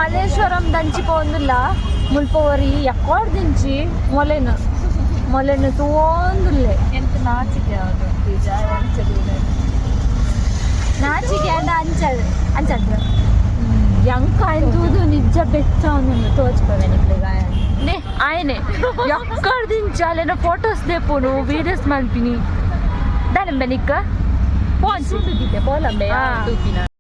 ಮಲ್ಲೇಶ್ವರಂ ದಂಚಿ ಪೋಂದುಲ್ಲ. ಮುಲ್ಪ ಒರಿ ಎಕ್ಕೋಡ್ದಿಂಚಿ ಮೊಲೆನ್ ಮೊಲೆನ್ ತೂವೊಂದುಲ್ಲೆ. ಎಂತ ನಾಚಿಕೆ ಯಾವುದು ಅಂಚ. ನಾಚಿಕೆ ಅಂಡ ಅಂಚ ಅಂಚಂದ್ರ ಎಂಕ ಆಯ್ನ ತೂದು ನಿಜ ಬೆಚ್ಚ ಒಂದುಂಡು. ತೋಚ್ಪವೆ ನಿಕ್ಲೆಗ್. ನೇ ಆಯನೆ ಎಕ್ಕಡ್ದಿಂಚಿ ಅಲ್ಲೇನ ಫೋಟೋಸ್ ದೇಪುನು, ವೀಡಿಯೋಸ್ ಮಲ್ಪಿನಿ. ದಾನೆಂಬೆ ನಿಕ್ಕ ಪೋಂಚಿ ಪೋಲಂಬೆ. ಹಾ. ತೂಪಿನ.